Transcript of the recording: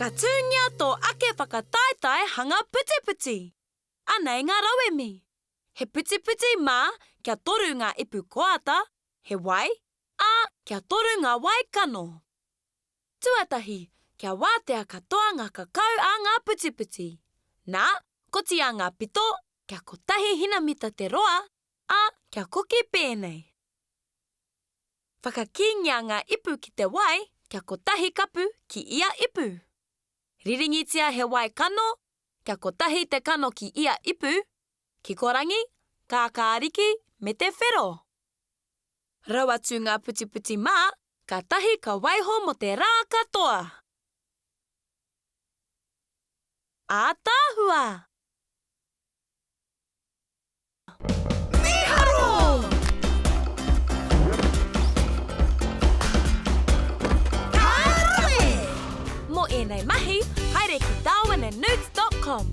Whakatūngia tō ake whakataetae hanga putiputi. Anei ngā rauemi. He putiputi mā kia toru ngā ipu koata, he wai, ā, kia toru ngā wai kano. Tuatahi, kia wātea katoa ngā kakau a ngā putiputi. Nā, kotia ngā pito, kia kotahi hinamita te roa, ā, kia koki pēnei. Whakakīngia ngā ipu ki te wai kia kotahi kapu ki ia ipu. Riringitia he wai kano, kia kotahi te kano ki ia ipu, kikorangi, kākāriki me te whero. Rau atu ngā putiputi mā, kātahi ka waiho mō te rā katoa. Ātaahua! Mīharo! Ka rawe! Mō ēnei mahi, haere ki darwinandnewts dot com.